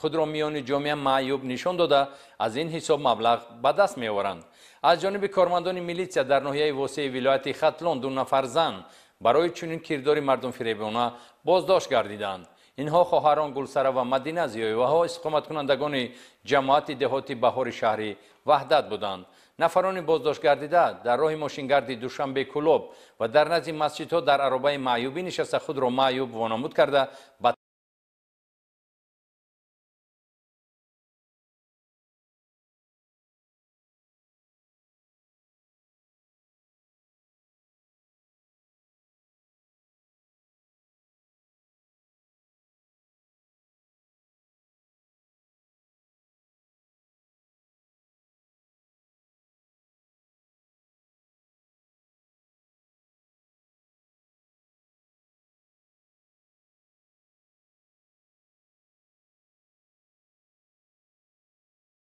Худро миёни ҷомеа маъюб нишон дода, аз ин ҳисоб маблағ ба даст меоваранд. Аз ҷониби кормандони милитсия дар ноҳияи Восеи вилояти Хатлон 2 нафар зан барои чунин кирдори мардумфиребона боздошт гардиданд. Инҳо хоҳарон Гулсара ва Мадина Зиёеваҳо, истиқоматкунандагони ҷамоати деҳоти Баҳори шаҳри Ваҳдат буданд. Нафарони боздоштгардида дар роҳи мошингарди Душанбе Кӯлоб ва дар назди масҷидҳо дар аробаи маъюбӣ нишаста, худро маъюб вонамуд карда, ба